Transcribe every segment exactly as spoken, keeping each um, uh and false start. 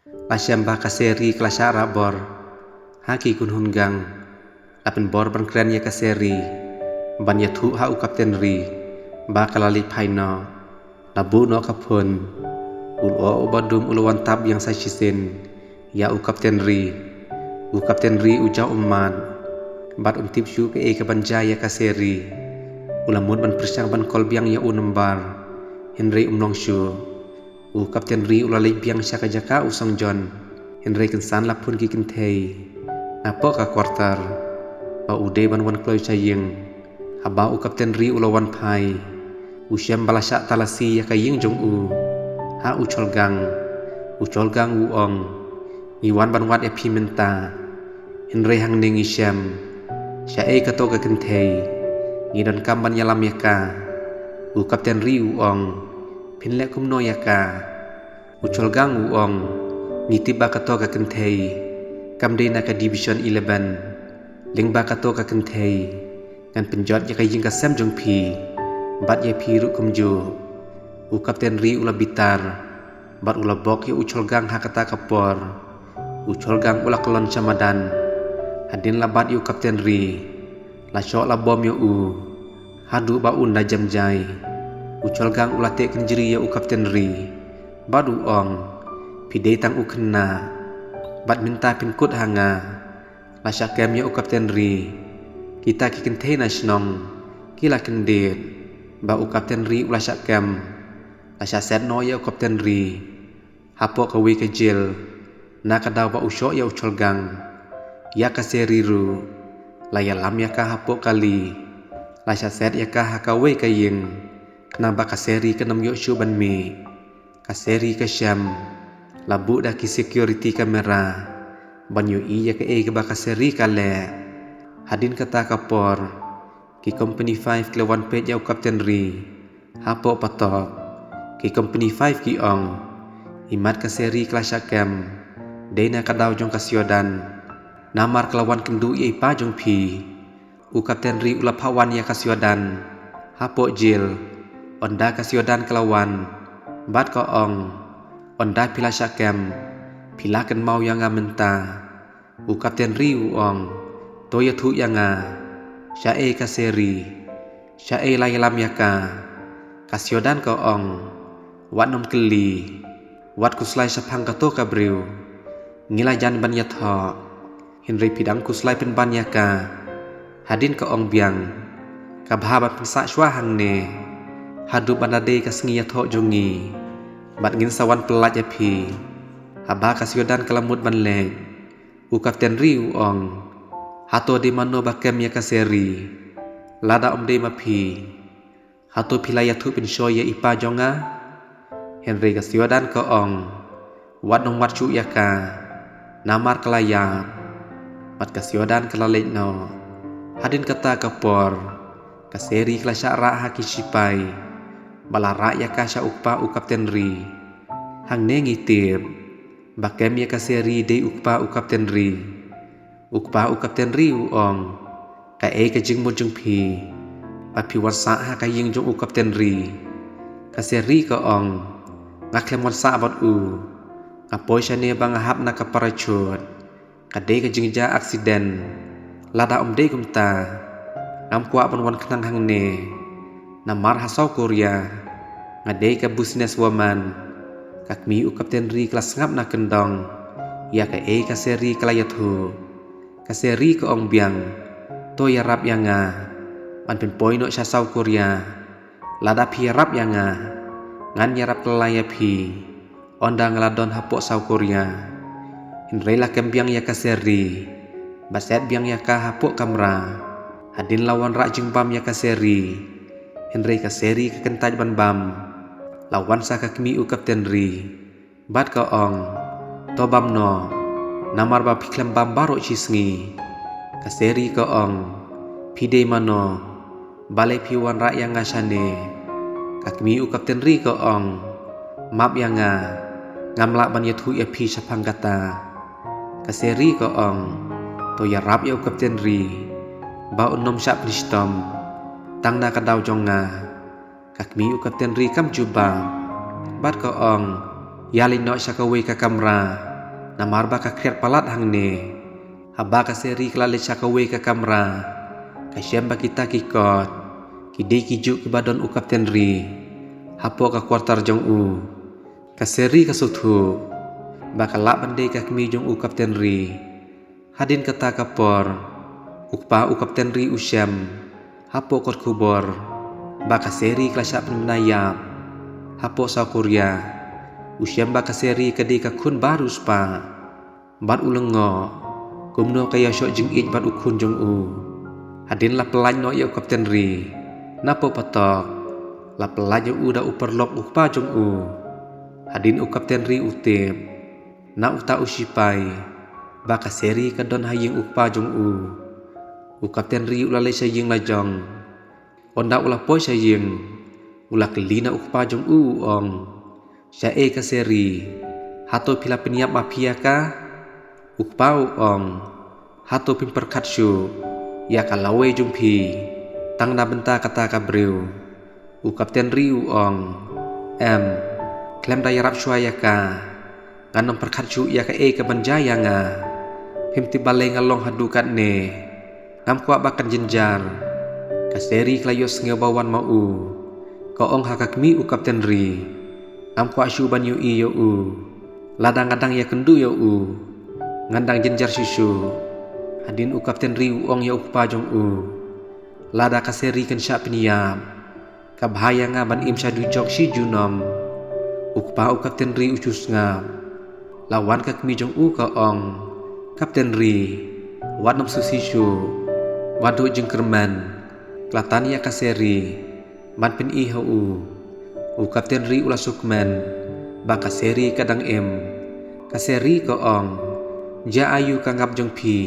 La shem ba ka Seri ka la shah rah bor ha ki kynhun gang. La pynbor ban kren ïa ka Seri ban ïathuh ha u Kapten Ri ba ka la leit phai noh. La buh noh ka phone. U lyoh uba dum u la wan tap biang sa shisien ïa u Kapten Ri. U Kapten Ri u jaw ummat bad um tip shuh kaei kaban jia ïa ka Seri. U la mut ban pyrshang ban call biang ïa u number, hynrei um long shuh. U Kapten Ri u la leit biang sha ka jaka u song John, hynrei kynsan la phone ki kynthei napoh ka quarter ba u dei ban wan kloi sha ïing. Haba u Kapten Ri u la wan phai, u shem ba la shah talasi ïa ka ïing jong u ha u Cholgang. U Cholgang u ong, ngi wan ban wad ïa phi mynta, hynrei hangne ngi shem. Shaei kato ka kynthei? Ngi donkam ban ïalam ïa ka. U Kapten Ri u ong, phin leh kumno ïa ka? U Cholgang u ong, ngi tip ba kato ka kynthei kam dei na ka Division eleven. Lyngba kato ka kynthei ngan pynjot ïa ka ïing ka sem jong phi bad ïa phi ruh kumjuh. U Kapten Ri u la bitar bad u la bok ïa u Cholgang ha kata ka por. U Cholgang u la kyllon sha madan. Hadien la bat ïa u Kapten Ri, la shoh la bom ïa u haduh ba un da jem jai. U Cholgang u la teh kynjri ïa u Kapten Ri bad u ong, phi dei tang u khynnah bad mynta phin kut ha nga. La shah kem ïa u Kapten Ri. Kita ki kynthei na shnong ki la kyndit ba u Kapten Ri u la shah kem. La shah set noh ïa u Kapten Ri hapoh kawei ka jel na ka daw ba u shoh ïa u Cholgang. Ïa ka Seri ruh la ïalam ïa ka hapoh kali. La shah set ïa ka ha kawei ka ïing khnang ba ka Seri kan ym ïoh shuh ban mih. Ka Seri ka shem. La buh da ki security camera ban ïohi ïa kaei kaba ka Seri ka leh. Hadien kata ka por, ki Company five ki la wan peit ïa u Kapten Ri hapoh patok. Ki Company five ki ong, imat ka Seri ka la shah kem dei na ka daw jong ka Siodan. Namar ka la wan kynduh ïa i pa jong phi. U Kapten Ri u la phah wan ïa ka Siodan hapoh jel. Ynda ka Siodan ka la wan bad ka ong, ynda phi la shah kem, phi la kynmaw ïa nga mynta? U Kapten Ri u ong, to ïathuh ïa nga, shaei ka Seri? Shaei la ïalam ïa ka? Ka Siodan ka ong, wat nym kylli, wat khuslai shaphang kato ka briew. Ngi la jan ban ïathoh, hynrei phi dang khuslai pynban ïa ka. Hadien ka ong biang, ka bha ban pynsah shuwa hangne haduh ban da dei ka sngi ïathoh jong ngi bad ngin sa wan pyllait ïa phi. Haba ka Siodan ka la mut ban leit, u Kapten Ri u ong, hato dei mano ba kem ïa ka Seri lada ym dei ma phi? Hato phi la ïathuh pynshoi ïa i pa jong nga? Hynrei ka Siodan ka ong, wat nym wad shuh ïa ka, namar ka la ïap. Bad ka Siodan ka la leit noh. Hadien kata ka por, ka Seri ka la shah rah ha ki sipai ba la rah ïa ka sha u kpa u Kapten Ri. Hangne ngi tip ba kem ïa ka Seri dei u kpa u Kapten Ri. U kpa u Kapten Ri u ong, kaei ka jingmut jong phi ba phi wan sah ha ka ïing jong u Kapten Ri? Ka Seri ka ong, nga khlem wan sah bad u. Nga poi shane ba nga hap na ka parachute. Ka dei ka jingjia aksiden. Lada ym dei kumta, ngam kwah ban wan khnang hangne. Namar ha South Korea nga dei ka business woman. Ka kmie u Kapten Ri ka la sngap na kyndong ïa kaei ka Seri ka la ïathuh. Ka Seri ka ong biang, to ïarap ïa nga ban pynpoi noh sha South Korea. Lada phi ïarap ïa nga, ngan ïarap kylla ïa phi ynda nga la don hapoh South Korea. Hynrei la kem biang ïa ka Seri bad set biang ïa ka hapoh kamra. Hadien la wanrah jingbam ïa ka Seri, hynrei ka Seri ka kyntait ban bam. La wan sha ka kmie u Kapten Ri bad ka ong, to bam noh, namar ba phi khlem bam baroh shi sngi. Ka Seri ka ong, phi dei mano? Balei phi wanrah ïa nga shane? Ka kmie u Kapten Ri ka ong, map ïa nga, ngam lah ban ïathuh ïa phi shaphang kata. Ka Seri ka ong, to ïarap ïa u Kapten Ri ba un nym shah pynshitom tang na ka daw jong nga. Ka kmie u Kapten Ri kam jubab bad ka ong, ïa leit noh sha kawei ka kamra. Namar ba ka khriat palat hangne. Haba ka Seri ka la leit sha kawei ka kamra, ka shem ba kita ki kot ki dei ki juk kiba don u Kapten Ri hapoh ka quarter jong u. Ka Seri ka sngewthuh ba ka lah ban dei ka kmie jong u Kapten Ri. Hadien kata ka por, u kpa u Kapten Ri u shem hapoh kot khubor ba ka Seri ka la shah pynbna ïap hapoh South Korea. U shem ba ka Seri ka dei ka khun ba riewspah bad u lyngngoh kumno ka ïashoh jingïeit bad u khun jong u. Hadien la pyllait noh ïa u Kapten Ri na poh patok, la pyllait ïa u da u paralok u kpa jong u. Hadien u Kapten Ri u tip na uta u sipai ba ka Seri ka don ha ïing u kpa jong u, u Kapten Ri u la leit sha ïing la jong. Ynda u la poi sha ïing, u la kylli na u kpa jong u, u ong, "Shaei ka Seri? Hato phi la pynïap ma phi ïa ka?" U kpa u ong, "Hato phim pyrkhat shuh ïa ka lawei jong phi tang na bynta kata ka briew?" U Kapten Ri u ong, "Em, khlem da ïarap shuwa ïa ka, ngan ym pyrkhat shuh ïa kaei ka ban jia ïa nga. Phim tip balei nga long haduh katne. Ngam kwah ba kan jynjar." Ka Seri ka la ïohsngew ba wan ma u, ka ong ha ka kmie u Kapten Ri, "Ngam kwah shuh ban ïohi ïa u. Lada nga dang ïakynduh ïa u, ngan dang jynjar shuh shuh." Hadien u Kapten Ri u ong ïa u kpa jong u, "Lada ka Seri kan shah pynïap, ka bha ïa nga ban im sha dujok shi junom." U kpa u Kapten Ri u shu sngap. La wan ka kmie jong u ka ong, "Kapten Ri, wat nym sngewsih shuh, wat duh jingkyrmen. Ka la tan ïa ka Seri, ban pyni ha u." U Kapten Ri u la sngewkmen ba ka Seri ka dang im. Ka Seri ka ong, "Jia aïu ka ngap jong phi?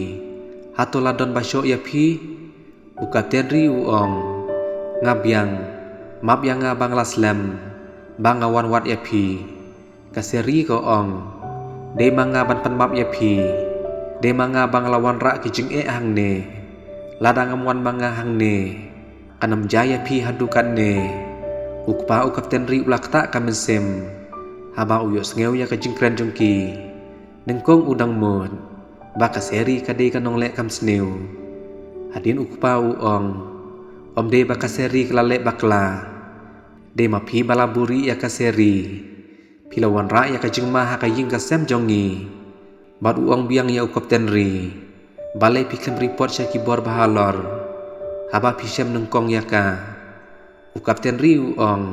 Hato la don ba shoh ïa phi?" U Kapten Ri u ong, "Nga biang, map ïa nga ba nga la slem ba nga wan wad ïa phi." Ka Seri ka ong, "Dei ma nga ban pynmap ïa phi. Dei ma nga ba nga la wanrah ki jingeh hangne. Lada ngam wan ma nga hangne, kan ym jia ïa phi haduh katne." U kpa u Kapten Ri u la ktah ka mynsiem haba u ïohsngew ïa ka jingkren jong ki. Nyngkong u dang mut ba ka Seri ka dei ka nongleh kam sniew. Hadien u kpa u ong, "Ym dei ba ka Seri ka la leh bakla. Dei ma phi ba la buhrieh ïa ka Seri. Phi la wanrah ïa ka jingma ha ka ïing ka sem jong ngi." Bad u ong biang ïa u Kapten Ri, "Balei phi khlem report sha ki bor ba halor haba phi shem nyngkong ïa ka?" U Kapten Ri u ong,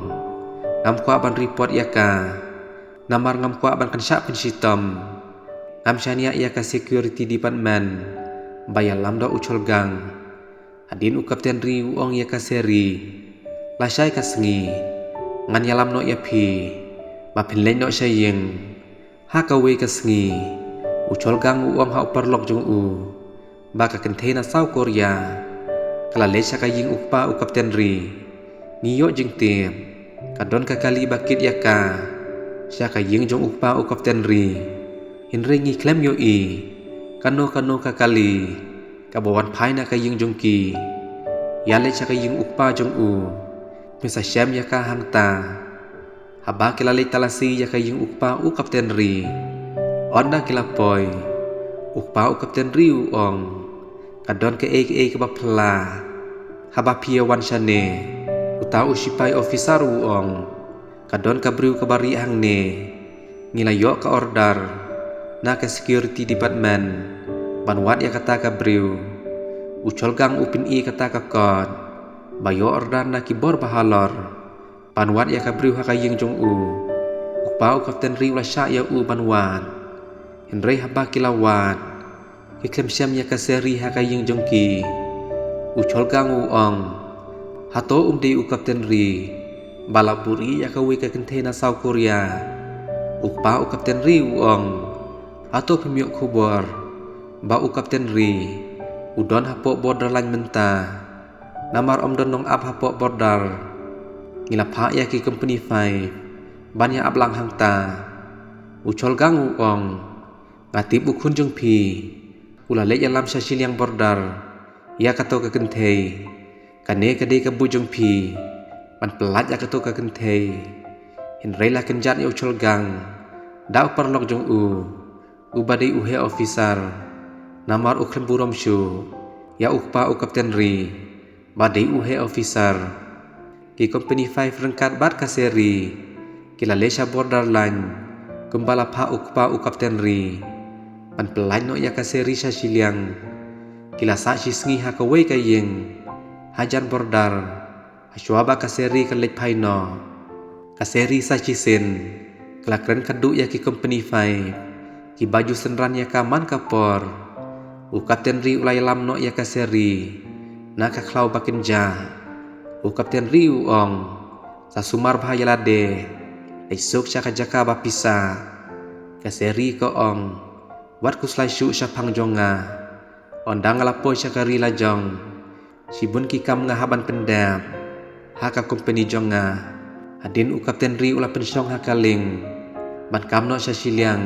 "Ngam kwah ban report ïa ka, namar ngam kwah ban kan shah pynshitom. Ngam shaniah ïa ka security department ba ïalam da u Cholgang." Hadien u Kapten Ri u ong ïa ka Seri, "Lashai ka sngi ngan ïalam noh ïa phi ba phin leit noh sha ïing." Ha kawei ka sngi, u Cholgang u ong ha u paralok jong u ba ka kynthei na South Korea ka la leit sha ka ïing u kpa u Kapten Ri. Ngi ïoh jingtip ka don ka kali ba kit ïa ka sha ka ïing jong u kpa u Kapten Ri. Hynrei ngi khlem ïohi kano kano ka kali kaba wan phai na ka ïing jong ki. Ïa leit sha ka ïing u kpa jong u, phin sa shem ïa ka hangta. Haba ki la leit talasi ïa ka ïing u kpa u Kapten Ri, ynda ki la poi, u kpa u Kapten Ri u ong, "Ka don kaei kaei kaba phylla haba phi ïa wan shane." Uta u sipai officer u ong, "Ka don ka briew kaba rieh hangne. Ngi la ïoh ka order na ka security department ban wad ïa kata ka briew. U Cholgang u pyni kata ka kot ba ïoh order na ki bor ba halor ban wad ïa ka briew ha ka ïing jong u. U kpa u Kapten Ri u la shah ïa u ban wad. Hynrei haba ki la wad, ki khlem shem ïa ka Seri ha ka ïing jong ki." U Cholgang u ong, "Hato um dei u Kapten Ri ba la buhrieh ïa kawei ka kynthei na South Korea?" U kpa u Kapten Ri u ong, "Hato phim ïoh khubor ba u Kapten Ri u don hapoh border line mynta? Namar ym don nongap hapoh border. Ngi la phah ïa ki company five ban ïa ap lang hangta." U Cholgang u ong, "Nga tip u khun jong phi u la leit ïalam sha shiliang border ïa kato ka kynthei. Kane ka dei ka buit jong phi ban pyllait ïa kato ka kynthei." Hynrei la kynjat ïa u Cholgang da u paralok jong u. uba dei u heh officer, namar u khlem burom shuh ïa u kpa u kapten ri ba dei u heh officer. Ki company Five ryngkat bad ka Seri ki la leit sha border line kumba la phah u kpa u kapten ri ban pyllait noh ïa ka Seri sha shiliang. Ki la sah shi sngi ha kawei ka ïing hajan border. Hashwa ba ka Seri kan leit phai noh, ka Seri sa shisien ka la kren khatduh ïa ki company Five kiba ju synran ïa ka man ka por. U kapten ri u la ïalam noh ïa ka Seri na ka khlaw ba kynjah. U kapten ri u ong, sa sumar bha ïa lade, leit suk sha ka jaka ba phi sah. Ka Seri ka ong, wat khuslai shuh shaphang jong nga. Ynda nga la poi sha ka ri la jong, shibun ki kam nga hap ban pyndep ha ka company jong nga. Hadien u kapten ri u la pynshong ha ka lieng ban kam noh sha shiliang.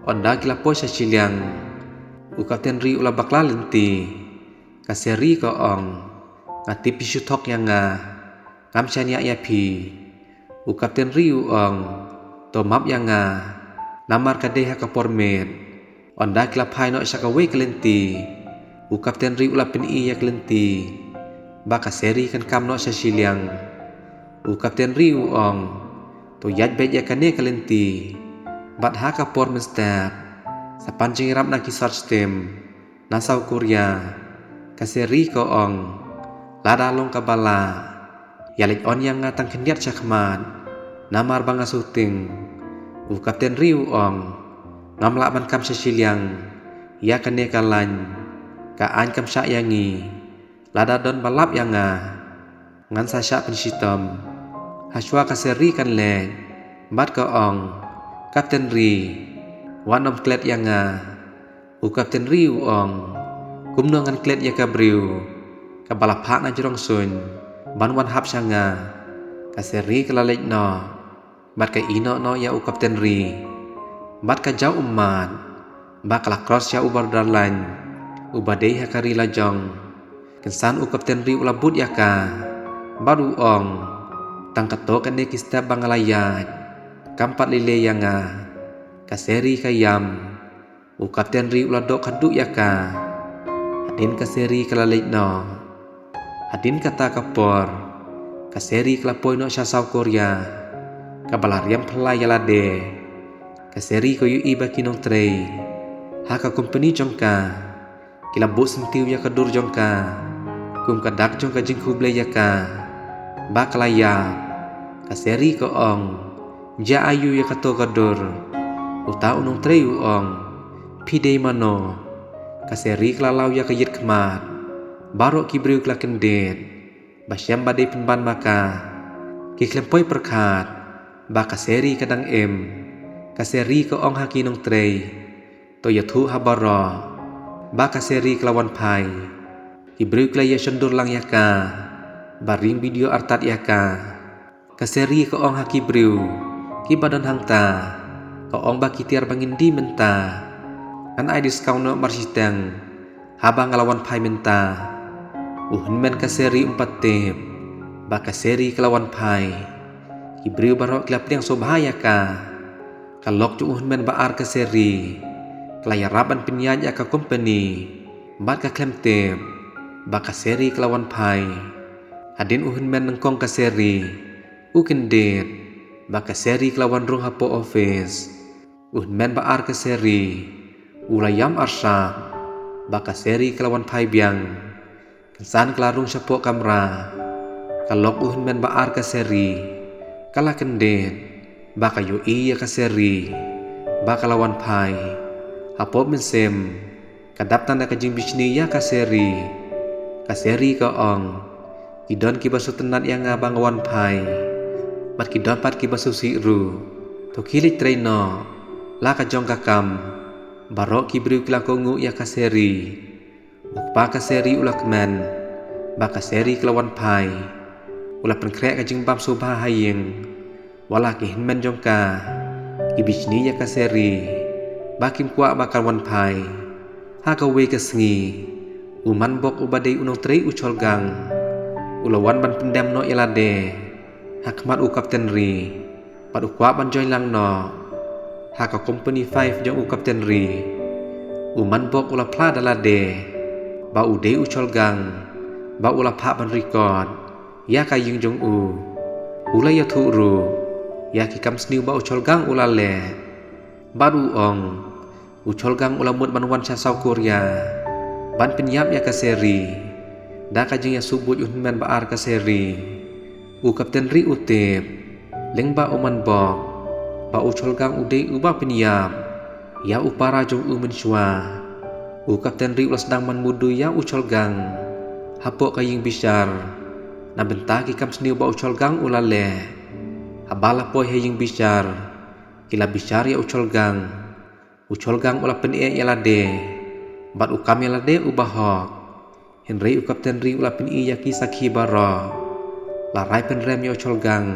Ynda ki la poi sha shiliang, u kapten ri u la bakla lynti. Ka Seri ka ong, nga tip phi shu thok ïa nga, ngam shaniah ïa phi. U kapten ri u ong, to map ïa nga, namar ka dei ha ka por miet. Ynda ki la phai noh sha kawei ka lynti, u kapten ri u la pyni ïa ka lynti ba ka Seri kan kam noh sha shiliang. U kapten ri u ong, to ïaid beit ïa kane ka lynti, bad ha ka por mynstep sa pan jingïarap na ki search team na South Korea. Ka Seri ka ong, lada long kaba lah, ïa leit on ïa nga tang khyndiat sha khmat, namar ba nga shooting. U kapten ri u ong, ngam lah ban kam sha shiliang ïa kane ka line, ka aiñ kam shah ïa ngi. Lada don ba lap ïa nga, ngan sa shah pynshitom. Hashwa ka Seri kan leit bad ka ong, kapten ri, wat nym klet ïa nga. U kapten ri u ong, kumno ngan klet ïa ka briew kaba la phah na jrong suiñ ban wan hap sha nga? Ka Seri ka la leit noh bad ka ïehnoh noh ïa u kapten ri bad ka jaw ummat ba ka la cross ïa u border line uba dei ha ka ri la jong. Kynsan u kapten ri u la bud ïa ka bad u ong, tang kato kane ki step ba nga la ïaid, kam pat lei lei ïa nga. Ka Seri ka ïam. U kapten ri u la doh khatduh ïa ka. Hadien ka Seri ka la leit noh. Hadien kata ka por, ka Seri ka la poi noh sha South Korea kaba la riam phylla ïa lade. Ka Seri ka ïohi ba ki nongtrei ha ka company jong ka ki la buh syntiew ïa ka dur jong ka kum ka dak jong ka jingkhublei ïa ka ba ka la ïap. Ka Seri ka ong, jia aiu ïa kato ka dur? Uta u nongtrei u ong, phi dei mano? Ka Seri ka la law ïa ka ïit khmat. Baroh ki briew ki la kyndit ba shem ba dei pynban ma ka. Ki khlem poi pyrkhat ba ka Seri ka dang im. Ka Seri ka ong ha ki nongtrei, to ïathuh ha baroh ba ka Seri ka la wan phai. Ki briew ki la ïa shon dur lang ïa ka ba ring video artat ïa ka. Ka Seri ka ong ha ki briew kiba don hangta, ka ong ba ki tiar ba ngin die mynta. Ngan ai discount noh marshiteng haba nga la wan phai mynta. U hynmen ka Seri um pat tip ba ka Seri ka la wan phai. Ki briew baroh ki la pdiang sngewbha ïa ka. Ka lok jong u hynmen ba ar ka Seri ka la ïarap ban pynïaid ïa ka company bad ka khlem tip ba ka Seri ka la wan phai. Hadien u hynmen nyngkong ka Seri u kyndit ba ka Seri ka la wan rung hapoh office. U hynmen ba ar ka Seri u la ïam arsap ba ka Seri ka la wan phai biang. Kynsan ka la rung shapoh kamra. Ka lok u hynmen ba ar ka Seri ka la kyndit ba ka ïohi ïa ka Seri ba ka la wan phai. Hapoh mynsiem ka dap tang da ka jingbishni ïa ka Seri. Ka Seri ka ong, ki don kiba sngewtynnat ïa nga ba nga wan phai bad ki don pat kiba sngewsih ruh. To khie leit trei noh la ka jong ka kam. Baroh ki briew ki la kohnguh ïa ka Seri. U kpa ka Seri u la kmen ba ka Seri ka la wan phai. U la pynkhreh ka jingbam sngewbha ha ïing. Wat la ki hynmen jong ka ki bishni ïa ka Seri ba kim kwah ba kan wan phai. Ha kawei ka sngi, u Manbok uba dei u nongtrei u Cholgang u la wan ban pyndem noh ïa lade ha khmat u kapten ri bad u kwah ban join lang noh. Ha ka kompani five jong u Kapten Ri, u manbok u la phla da lade ba u dei u Cholgang, ba u la phah ban record ïa ka ïing jong u. U la ïathuh ruh ïa ki kam sniew ba u Cholgang u la leh. Bad u ong, u Cholgang u la mut ban wan sha South Korea ban pynïap ïa ka Seri da ka jingïasuk buit u hynmen ba ar ka Seri. U Kapten Ri u tip lyngba u manbok ba u Cholgang u dei uba pynïap ïa u para jong u mynshuwa. U Kapten Ri u la sdang ban mutdur ïa u Cholgang hapoh ka ïing bishar na bynta ki kam sniew ba u Cholgang u la leh. Haba la poi ha ïing bishar, ki la bishar ïa u Cholgang. U Cholgang u la pyneh ïa lade bad u kam ïa lade uba hok. Hynrei u Kapten Ri u la pyni ïa ki sakhi baroh. La rai pynrem ïa u Cholgang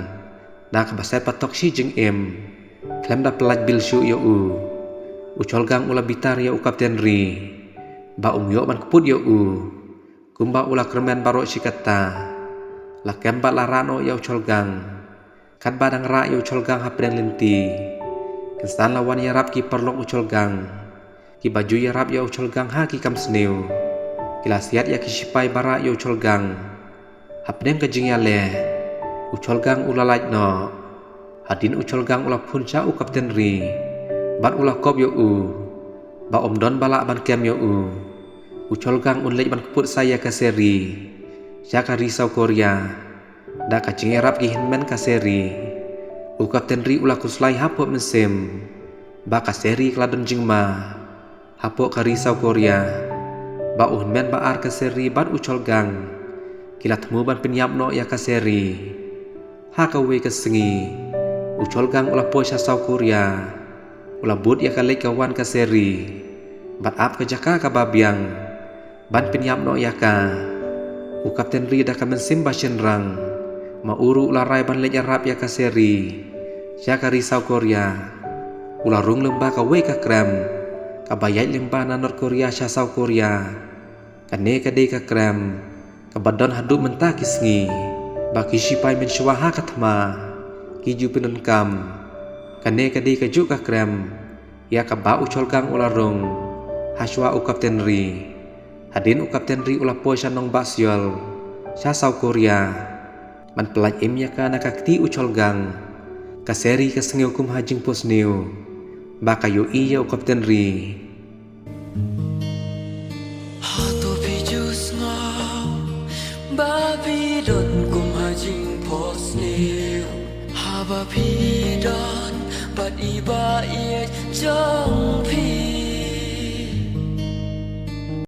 da kaba set patok shi jingim, khlem da pyllait bill shuh ïa u. U Cholgang u la bitar ïa u Kapten Ri ba um ïoh ban kput ïa u. Kumba u la kyrmen baroh shi katta, la kem bad la rah noh ïa u Cholgang. Katba dang rah ïa u Cholgang hapdeng lynti, kynsan la wan ïarap ki paralok u Cholgang, kiba ju ïarap ïa u Cholgang ha ki kam sniew. Ki la siat ïa ki shipai ba rah ïa u Cholgang. Hapdeng ka jingïaleh, u Cholgang u la lait noh. Hadien u Cholgang u la phone sha u Kapten Ri bad u la kop ïa u ba um don ba lah ban kem ïa u. U Cholgang un leit ban kput sa ïa ka Seri sha ka ri South Korea. Da ka jingïarap ki hynmen ka Seri, u Kapten Ri u la khuslai hapoh mynsiem ba ka Seri ka la don jingma hapoh ka ri South Korea, ba u hynmen ba ar ka Seri bad u Cholgang ki la thmu ban pynïap noh ïa ka Seri. Ha kawei ka sngi, u Cholgang u la poi sha South Korea. U la bud ïa ka leit ka wan ka Seri bad ap ka jaka kaba biang ban pynïap noh ïa ka. U Kapten Ri da ka mynsiem ba shynrang, ma u ruh u la rai ban leit ïarap ïa ka Seri sha ka ri South Korea. U la rung lyngba kawei ka krem kaba ïaid lyngba na North Korea sha South Korea. Kane ka dei ka krem kaba don haduh mynta ki sngi, ba ki shipai mynshuwa ha ka thma ki ju pyndonkam. Kane ka dei kajuh ka krem ïa kaba u Cholgang u la rung hashwa u Kapten Ri. Hadien u Kapten Ri u la poi sha nongbah Seoul sha South Korea ban pyllait im ïa ka na ka kti u Cholgang. Ka Seri ka sngew kum ha jingphohsniew ba ka ïohi ïa u Kapten Ri. Hato phi ju sngew ba phi don kum ha jingphohsniew, haba phi don bad i ba ïeit?